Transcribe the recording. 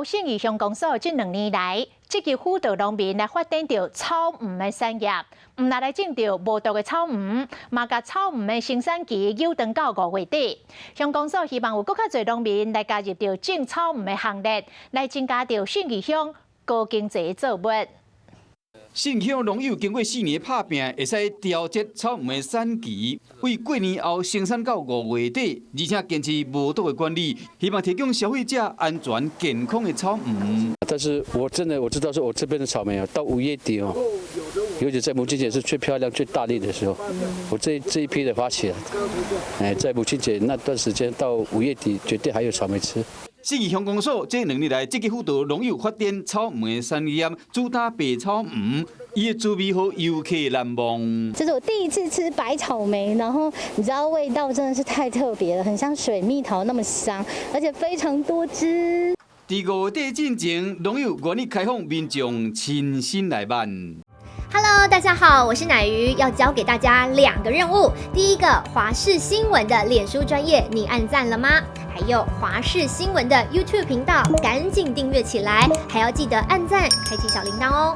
猴信義鄉公所這兩年來積極輔導農民來發展著草莓的產業，毋但來種著無毒的草莓，嘛共草莓的生產期延長到五月底。鄉公所希望有閣較濟農民來加入著種草莓的行列，來增加著信義鄉高經濟的作物。信義鄉農友經過四年拍拚，會使調節草莓產期，為過年後生產到五月底，而且堅持無毒的管理，希望提供消費者安全健康的草莓。但是我真的我知道，說我這邊的草莓啊，到五月底哦，尤其在母親節是最漂亮、最大粒的時候，我這一批的發起了，哎，在母親節那段時間到五月底，絕對還有草莓吃。信義鄉公所這兩年來積極輔導農友發展草莓產業，主打白草莓，伊的滋味予遊客難忘。這是我第一次吃白草莓，然後你知道味道真的是太特別了，很像水蜜桃那麼香，而且非常多汁。佇五月底進前，農友願意開放民眾親身來買。 Hello，大家好，我是乃瑜，要交給大家兩個任務。第一個，華視新聞的臉書專頁，你按讚了嗎？還有華視新聞的 YouTube 頻道，趕緊訂閱起來，還要記得按讚，開啟小鈴鐺哦。